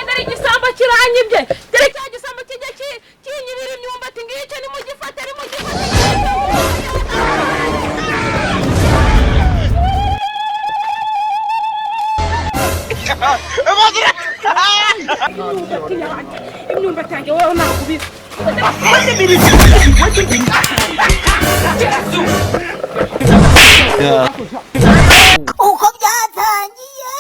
Dore igisambo kiranyibye, dore cya gisambo kijya kinyibira imyumbati ngicyo, nimugifate, nimugifate. Imyumbati yanjye, imyumbati yanjye, wowe ntabwo ubizi. Uko byatangiye.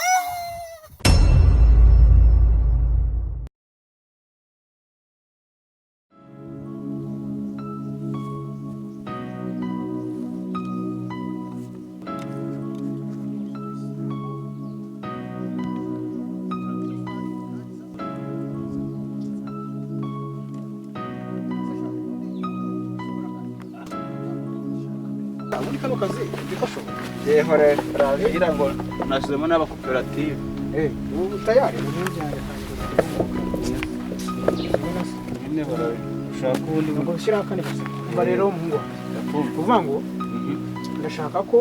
Muri kano kazi bikashoboka. Yeho rero kugira ngo nashyizemo n'abakoperative. Ubu tayari ubu njyanye. Nyine barashaka ubundi. Ngo ushyiraho akandi kazi. Umva rero muhungu wanjye, Ndakumva. uvuga ngo ndashaka ko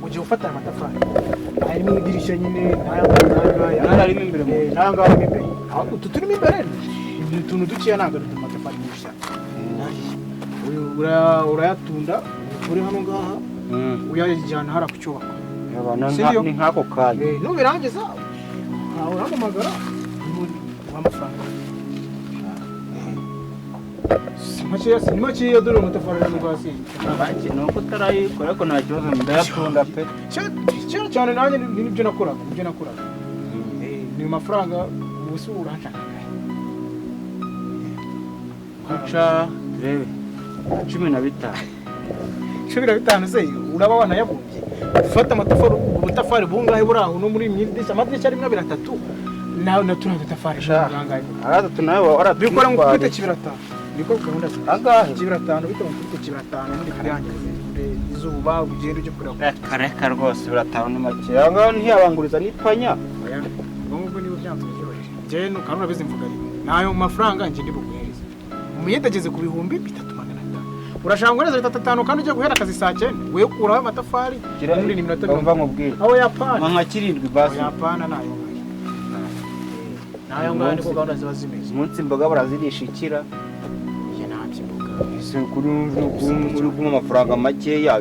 ugiye ufata aya matafari harimo idirishya nyine n'aya ngaya. N'ari arimo imbere mu Eh, n'aya ngaya arimo imbere. Aho utu turimo imbere ni utuntu dukeya, ntabwo ari amatafari menshi cyane. Uyu urayatunda ukure hano ngaha, uyajyana hariya ku cyubakwa. Sibyo? Ni nk'ako kanya. Nubirangiza urampamagara w'amafaranga. Si makeya, si makeya, dore amatafari ari hasi. Make ni uko utarayikora, ariko nta kibazo, ndayakunda pe. Kera cyane nanjye nibyo nakoraga, nibyo nakoraga. Ni amafaranga ubu se uranshaka? Guca turebe 15. 15 se uraba wanayabumbye? Ufata amatafari, ubutafari bungahe buri aho no muri iyi dirishya, amadirishya rimwe, abiri, atatu, na turiya dutafari bungahe? Aratatu nawe. Bikora ngo waratwitwariye. ukubite kibiri atanu, niko gahunda zimeze. Angahe? Kibiri atanu, bitewe ukubite kibiri atanu muri kuyangiza izuba, ugende ujye kureba. Reka reka rwose, biratanu ni make, aho ngaho ntiyabanguriza n'ipanya. Oya, ubwo ngubwo niba byanze byoroheje, njyewe kandi urabizi mvuga rimwe, n'ayo mafaranga njye ndi buguhereze umuyede ageze ku 3500. Urashaka nguhereza bitatu atanu kandi ugiye guhera akazi saa 9, we kuraho amatafari muri ni iminota Umva 30. nkubwire. Aho yapana. Nka kirindwi basi. Aho yapana, nayo ngayo, nayo ngayo, niko gahunda ziba zimeze. Umunsi imboga barazirisha ikira. Njye ntabyo imboga. Ese kuri uri guha amafaranga makeya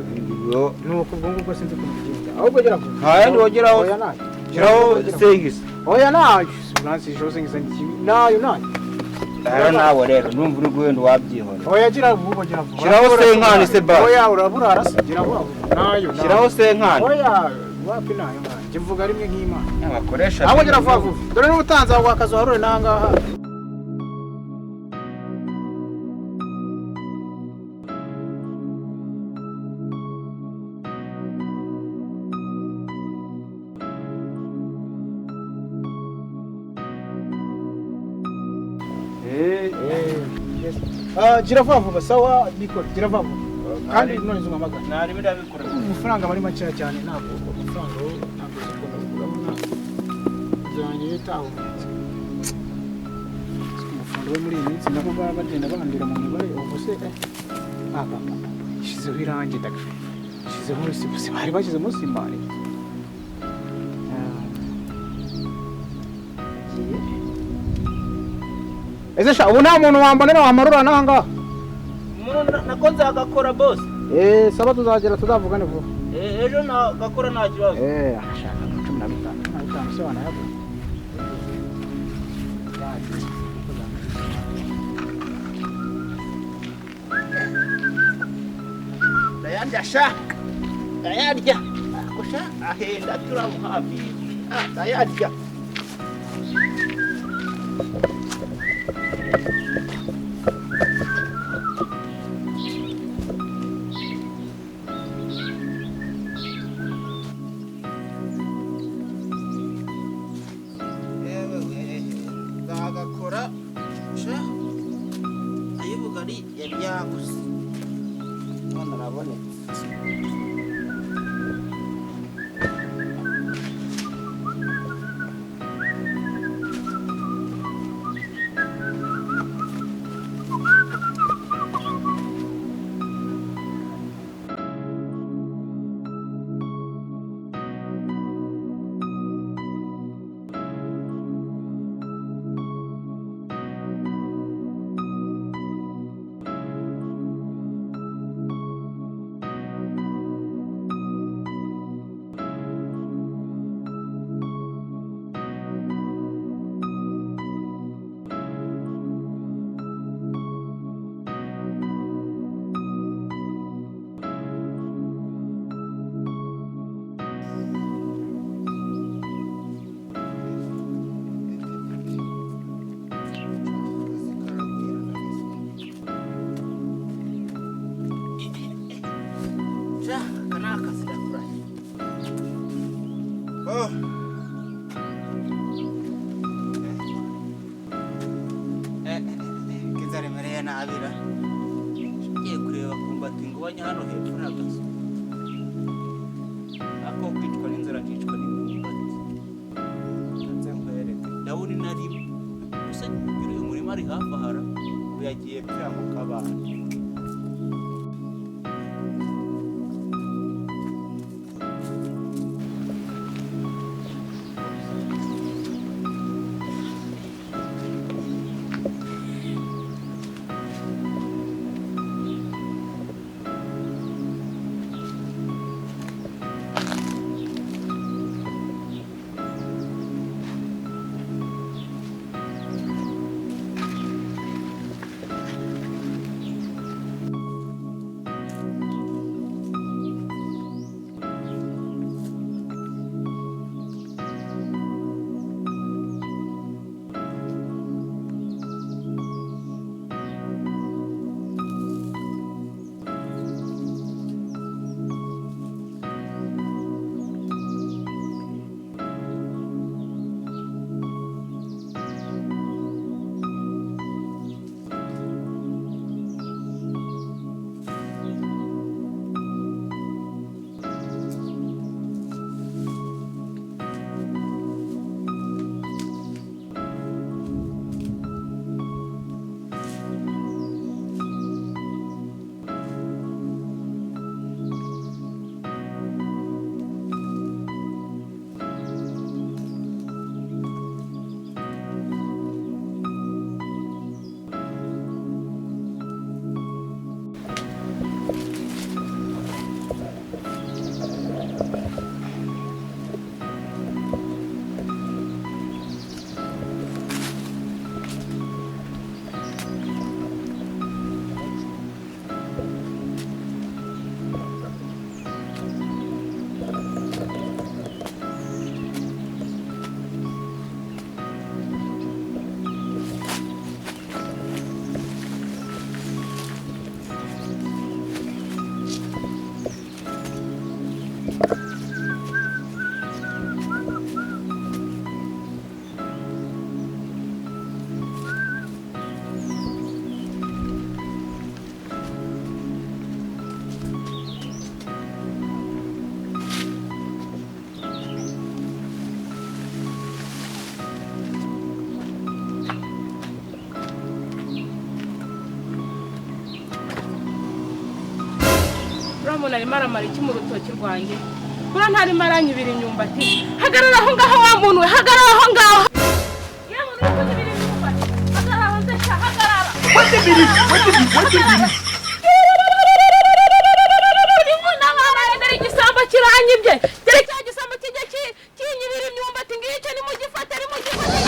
Nuko ubwo ngubwo sinzi ukuntu bigenda, ahubwo gera vuba. Nta yandi wageraho? Oya, nayo. Shyiraho sengisi. Oya, nayo uransishaho sengisi nayo, nayo. Rero nawe rero numva uri guhenda wabyihora. Oya, gira vuba, gira vuba. Shyiraho senkani se basi. Oya, uraburara se, gira vuba vuba, nayo. Shyiraho senkani. Oya, wapi, nayo ngayo, njye mvuga rimwe nk'Imana. Abakoresha. Ahubwo gira vuba vuba, dore n'ubutanzi aho akazu harure n'ahangaha. Gira vuba vuba, sawa bikora, gira vuba vuba kandi none umpamagara. Narimo ndabikora. Amafaranga aba ari makeya cyane, ntabwo amafaranga yo ntabwo zikunda urabona byanjye bitahumetse. Amafaranga yo muri iyi minsi nabo baba bagenda bandira mu mibare. Ubu se papa shyizeho irangi, shyizeho sima, bari bashyizemo sima. Ese sha, ubu nta muntu wambonera wamarura n'aha ngaha? Nakoze agakora bose. Saba tuzagera tuzavugane vuba. Ejo nagakora nta kibazo. Ashaka 15, 15 se wanayabona? Ndayarya sha, ndayarya ako sha, ahenda turamuhafi, ndayarya. Yewe, nzagakora sha, ay'ubugari yari yabuze, none arabonetse. Sha, aka ni akazi gakuraye. Oh. Kinzara imereye nabira. Ngiye kureba kumbati ngubanye hano hepfo n'agaso. Ako kwicwa n'inzara nkicwa n'imyumbati. Nze nkwereke. Ndabona inarimo. Gusa nyiri uyu murima ari hafi ahara. Ubu yagiye pfira mu kabande. Umuntu arimo aramara iki mu rutoki rwanjye? Buriya ntarimo aranyibira imyumbati. Hagarara aho ngaho wa muntu we, hagarara aho ngaho. Yewe muntu uri kunyibira imyumbati, hagarara aho nze sha, hagarara. Dore igisambo kiranyibye. Dore cya gisambo kijya kinyibira imyumbati ngicyo nimugifate, nimugifate.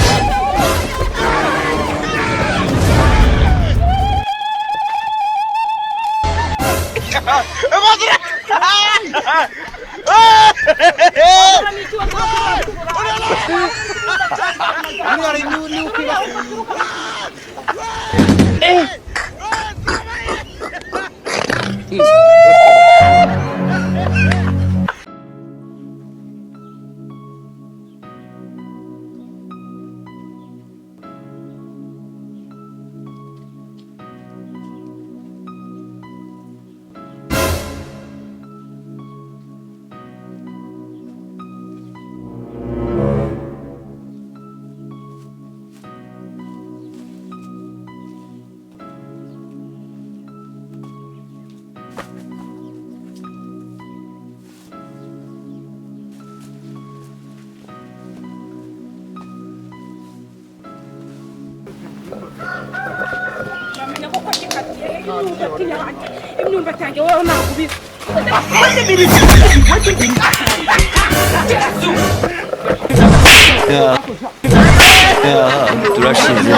Imyumbati yanjye wowe ntabwo. Turashize.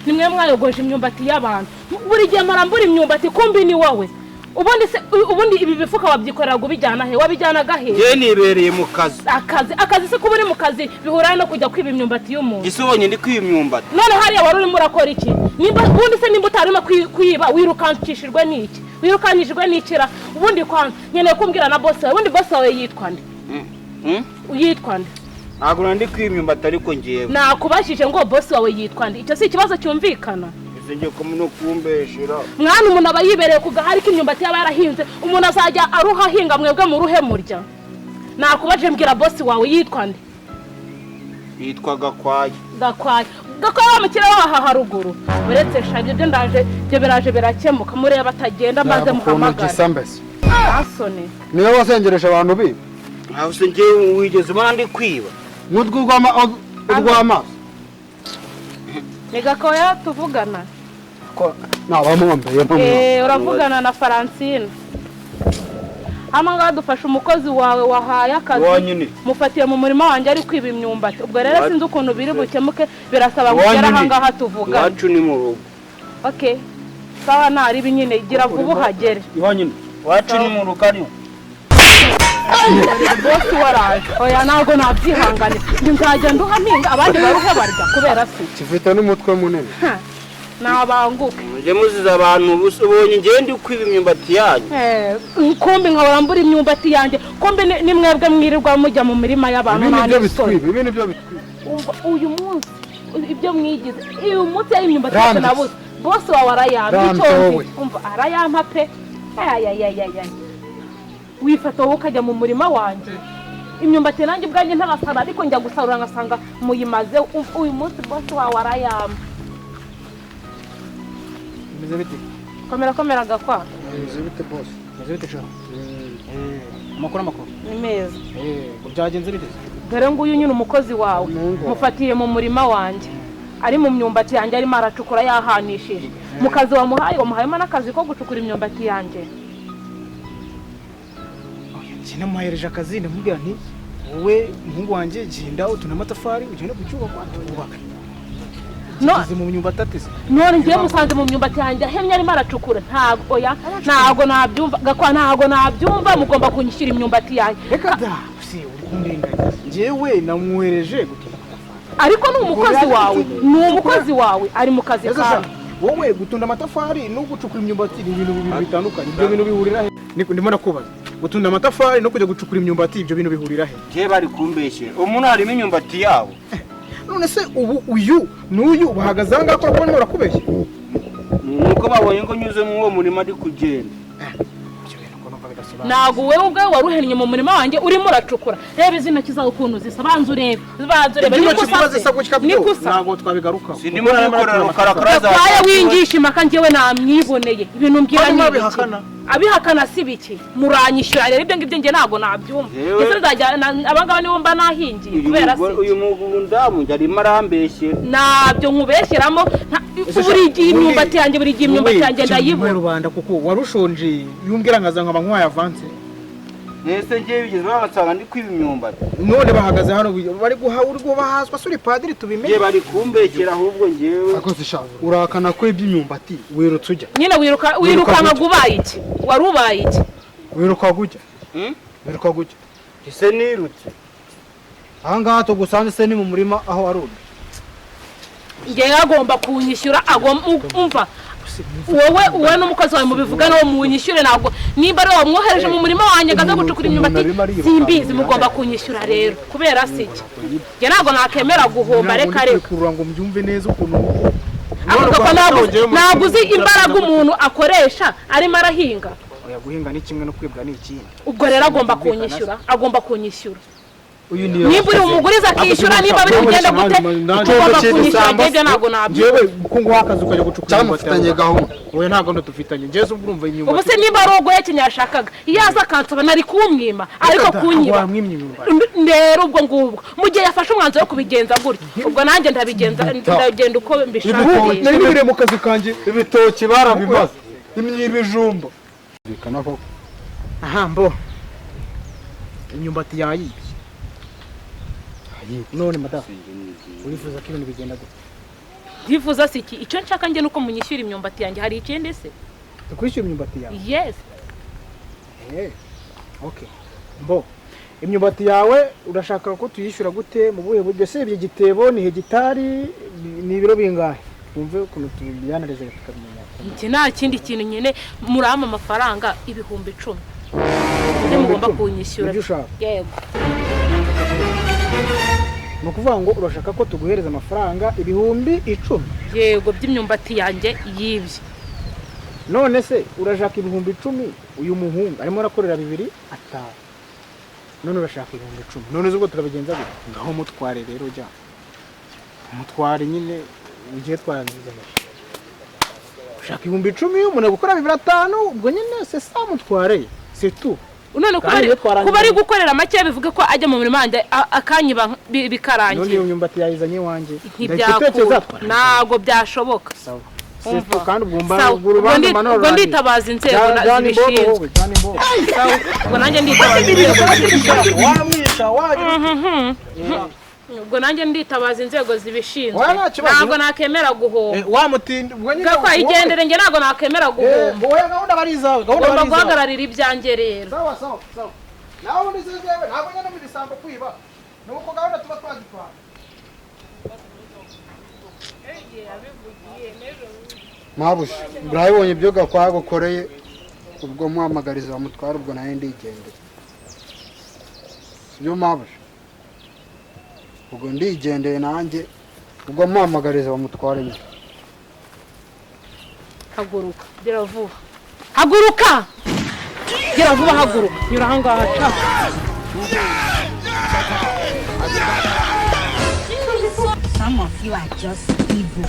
Nimwe mwayogoje imyumbati y'abantu. Buri gihe marambura imyumbati kumbi ni wowe. Ubundi se ubundi ibi bifuka wabyikorera ubijyana he? Wabijyanaga he? Njye nibereye mu kazi. Akazi se kuba uri mu kazi bihura no kujya kwiba imyumbati y'umuntu? Ese ubonye ndi kwiba imyumbati? None hariya wari urimo urakora iki? Nimba ubundi se nimba utarimo kwiba wirukankishijwe n'iki? Wirukankishijwe n'ikira? Ubundi kwanza nkeneye kumbwira na boss wawe. Ubundi boss wawe yitwa nde? Yitwa nde? Ntabwo ndi kwiba imyumbati ariko ngewe. Nakubashije ngo boss wawe yitwa nde? Icyo si ikibazo cyumvikana. Ngiye no kumbeshera. Mwana umuntu aba yibereye ku gahari k'imyumbati yaba yarahinze, umuntu azajya aruha ahinga mwebwe mu ruhe murya. Nakubaje mbwira boss wawe yitwa nde? Yitwa Gakwaya. Gakwaya. Gakwaya wa mukire waha haruguru. Uretse shaje ibyo ndaje byo biraje birakemuka mureba atagenda maze muhamagara. Asone. Niwe wasengereje abantu biba. Aho se ngiye wigeze ubona ndi kwiba? Nk'urw'amaso. Ni Gakwaya tuvugana. Uravugana na Francine. Hano ngaha dufashe umukozi wawe wahaye akazi, mufatiye mu murima wanjye ari kwiba imyumbati. Ubwo rero sinzi ukuntu biri bukemuke, birasaba kugera aha ngaha tuvugana. Iwacu ni mu rugo. Okay. Sawa naribi nyine gira vuba uhagere. Iwacu ni mu rugo ariho. Bosi waraje. Oya ntabwo nabyihangane. Nzajya nduha mpinga abandi baruhe barya kubera se. Kifite n'umutwe munini. Nabanguke. Muje muziza abantu ubonye ngiye ndi kwiba imyumbati yanyu. Kumbi nkahora mbura imyumbati yanjye. Kumbi ni mwebwe mwirirwa mujya mu mirima y'abantu nta n'isoni. Ibi nibyo bitwiba. Uyu munsi ibyo mwigize. Uyu munsi yari imyumbati yose nabuze. Boss wawe arayampa icyo nzi. Umva arayampa pe. Ayayayayay. Wifata wowe ukajya mu murima wanjye. Imyumbati nanjye ubwanjye ntarasara ariko njya gusarura ngasanga muyimaze. Uyu munsi boss wawe arayampa. Bimeze bite? Komera komera Gakwa. Bimeze bite boss? Bimeze bite sha? Amakuru. Ni meza. Byagenze bite? Dore nguyu nyine umukozi wawe mufatiye mu murima wanjye. Ari mu myumbati yanjye arimo aracukura yahanishije. Mu kazi wamuhaye wamuhayemo n'akazi ko gucukura imyumbati yanjye. Njye namuhereje akazi ndamubwira nti wowe muhungu wanjye genda utuna amatafari ugende kucyubaka twubaka. No mu myumbati ateze. None ngiye musanze mu myumbati yanjye ahemye arimo aracukura. Ntago oya ntago nabyumva Gakwa ntago nabyumva mugomba kunyishyura imyumbati yanjye. Reka da si uri kundenganya. Njyewe namwohereje gutunda amatafari. Ariko ni umukozi wawe, ni umukozi wawe ari mu kazi kawe. Wowe gutunda amatafari no gucukura imyumbati ni ibintu bibiri bitandukanye. Ibyo bintu bihurira he? Ndimo nakubaza. Gutunda amatafari no kujya gucukura imyumbati ibyo bintu bihurira he? Ngiye bari kumbeshyera. Umuntu harimo imyumbati yabo. None se ubu uyu n'uyu bahagaze aha ngaha ko barimo barakubeshya? Nuko babonye ngo nyuze mu uwo murima ari kugenda. Ntabwo wowe ubwawe waruhennye mu murima wanjye urimo uracukura. Reba izi ntoki zawe ukuntu zisa, banza urebe. Banza urebe. Nikusa. Ntabwo twabigarukaho. Sindimo nikorera rukarakara za. Gakwaya wingisha impaka njyewe namwiboneye. Ibintu mbwira ni ibiki? Abihakana si biki? Muranyishyura rero ibyo ngibyo njye ntabwo nabyumva. Ese nzajya abangaba nibo mba nahingiye kubera se. Uyu mugundamu yarimo arambeshye. Ntabyo nkubeshyeramo. Buri gihe imyumbati yanjye buri gihe imyumbati yanjye ndayibura. Rubanda kuko warushonje yumbwira nkaza nkaba nkwaye avance. Nese ngiye bigeze bansanga ndi kwiba imyumbati. None bahagaze hano bari guha uri guhahazwa suri padiri tubimenye. Ngiye bari kumbekera ahubwo ngewe. Akoze shavu urakana ko iby'imyumbati wirutse ujya. Nyine wirukanka gubaye iki? Warubaye iki? Wiruka gujya. Wiruka gujya. Ese nirutse. Aha ngaha tugusanze se ni mu murima aho waruri. Ngewe agomba kunyishyura umva wowe n'umukozi wawe mubivuga nawe munyishyure. Ntabwo nimba ari wamwohereje mu murima wanjye ngaza gucukura imyumbati simbizi, mugomba kunyishyura rero kubera si iki. Nge ntabwo nakemera guhomba. Reka reka ngo mbyumve neza ukuntu ntabwo uzi imbaraga umuntu akoresha arimo arahinga. Oya guhinga ni kimwe no kwibwa ni ikindi. Ubwo rero agomba kunyishyura, agomba kunyishyura. Nimba uri umuguriza akishyura, niba biri kugenda gute ugomba kunyishyura. Njye ntabwo nabyo. Njyewe kuko nguha akazi ukajya gucukura imyumbati mufitanye gahunda. Oya ntabwo dufitanye. Njyewe urumva imyumbati. Ubu se niba rogo yakenye yashakaga iyo aza akansaba nari kumwima ariko kunyiba rero ubwo ngubwo mu gihe yafashe umwanzuro wo kubigenza gutyo ubwo nanjye ndabigenza ndagenda uko mbishaka. Nari nibiriye mu kazi kanjye ibitoki barabimaze imyibijumba. Aha mbo imyumbati yayibye. None madamu urifuza ko ibintu bigenda gute? Ndifuza si iki? Icyo nshaka njye nuko munyishyura imyumbati yanjye. Hari ikindi se? Tukwishyura imyumbati yawe? Yes. Okay. Mbo imyumbati yawe urashaka ko tuyishyura gute, mu buhe buryo se? Ibyo gitebo ni hegitari, ni ibiro bingahe? Wumve ukuntu tubyanarize tukabimenya. Iki nta kindi kintu nyine, murampa amafaranga 10,000 niyo mugomba kunyishyura. Nibyo ushaka? Yego. Ni ukuvuga ngo urashaka ko tuguhereza amafaranga 10,000? Yego, by'imyumbati yanjye yibye. None se urashaka 10,000, uyu muhungu arimo arakorera 2,500, none urashaka 10,000? None se ubwo turabigenza gute? Ngaho mutware rero, jya mutware nyine ugiye twarangiza. Ushaka 10,000, umuntu gukora 2,500, ubwo nyine c'est ça, mutware, c'est tout. None Kandi iyo twarangiza- kuba ari gukorera make bivuge ko ajya mu mirimo yanjye akanyiba None bikarangira? Iyo myumbati yayizanye iwanjye. Ntibyakunda, ntabwo byashoboka. Sawa. Umva. C'est tout, kandi ubwo mba Sawa. ubwo urubanza mba Ubwo nditabaza inzego zibishinzwe. Sawa. Ubwo nanjye nditabaza inzego zibishinzwe. Wamwica wagira. Ubwo nanjye nditabaza inzego zibishinzwe. Oya, nta kibazo. Ntabwo nakemera guhomba. Wamutinda ubwo nyine. Gakwa, igendere, njye ntabwo nakemera guhomba. Wowe gahunda bari izawe, gahunda Ugomba bari izawe. guhagararira ibyanjye rero. Sawa sawa sawa, nawe ubundi se jewe ntabwo njya no mu bisambo kwiba, ni uko gahunda tuba twazipanga. Mabuja, murabibonye ibyo Gakwagu akoreye. Ubwo muhamagariza bamutwara, ubwo nawe ndigendeye, sibyo mabuja? Ubwo ndigendeye nanjye, ubwo muhamagariza bamutware nyine. Haguruka, gera vuba, haguruka, gera vuba, haguruka, nyura ahangaha ca. Some of you are just evil.